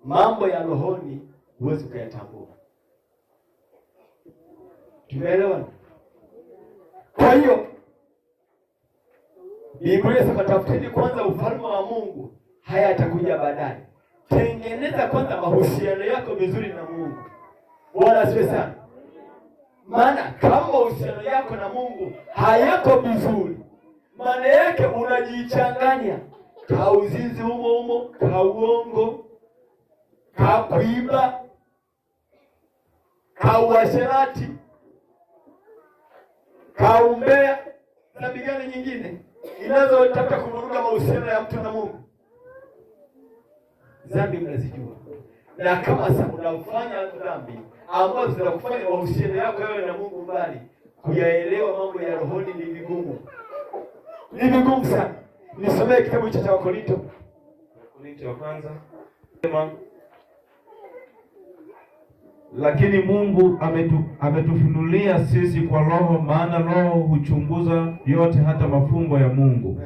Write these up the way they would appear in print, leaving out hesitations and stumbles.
Mambo ya rohoni huwezi ukayatambua. Tumeelewana? Kwa hiyo Biblia inasema tafuteni kwanza ufalme wa Mungu, haya yatakuja baadaye. Tengeneza kwanza mahusiano yako vizuri na Mungu. Bwana asifiwe sana. Maana kama mahusiano yako na Mungu hayako vizuri, maana yake unajichanganya kauzinzi humo humo, kauongo, kakuiba, kauasherati, kaumbea. Dhambi gani nyingine inazotafuta kuvuruga mahusiano ya mtu na Mungu? Dhambi mnazijua, na kama sasa unafanya dhambi ambazo zinakufanya mahusiano yako yawe na Mungu mbali, kuyaelewa mambo ya rohoni ni vigumu, ni vigumu sana. Nisomee kitabu hicho cha Wakorinto, Wakorinto wa kwanza. Sema, lakini Mungu ametufunulia sisi kwa Roho, maana Roho huchunguza yote, hata mafumbo ya Mungu.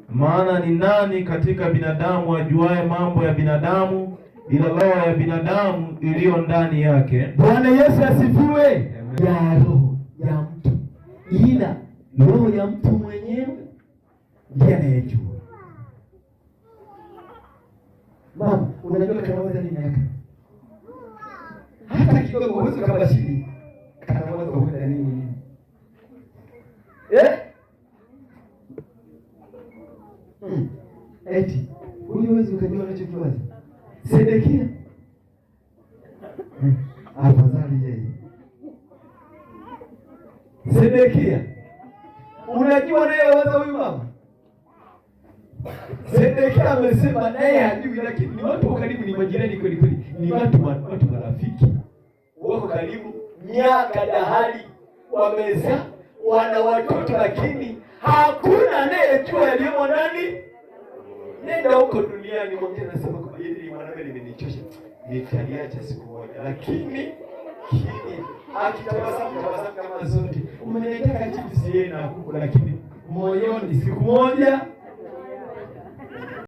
Maana ni nani katika binadamu ajuaye mambo ya binadamu ila roho ya binadamu iliyo ndani yake? Bwana Yesu asifiwe. Ya roho ya mtu, ila roho ya mtu mwenyewe ndiye anayejua. Mama, unajua kanawaza nini yake? Hata kidogo huwezi ukabashiri kanawaza huenda nini nini. Eh? Eti huyu huwezi ukajua anachokiwaza. Sedekia afadhali yeye. Sedekia, unajua naye waza huyu mama Sedekia amesema naye hajui, lakini ni watu wa karibu, ni majirani kweli kweli, ni watu marafiki, wako karibu miaka dahali, wamezaa, wana watoto, lakini hakuna anayejua yaliyomo ndani. Nenda huko duniani, mwingine anasema kwamba hili mwanamume limenichosha, nitaliacha siku moja, lakini kini akitabasamu tabasamu kama zote, umeniletea chips yeye na kuku, lakini moyoni siku moja.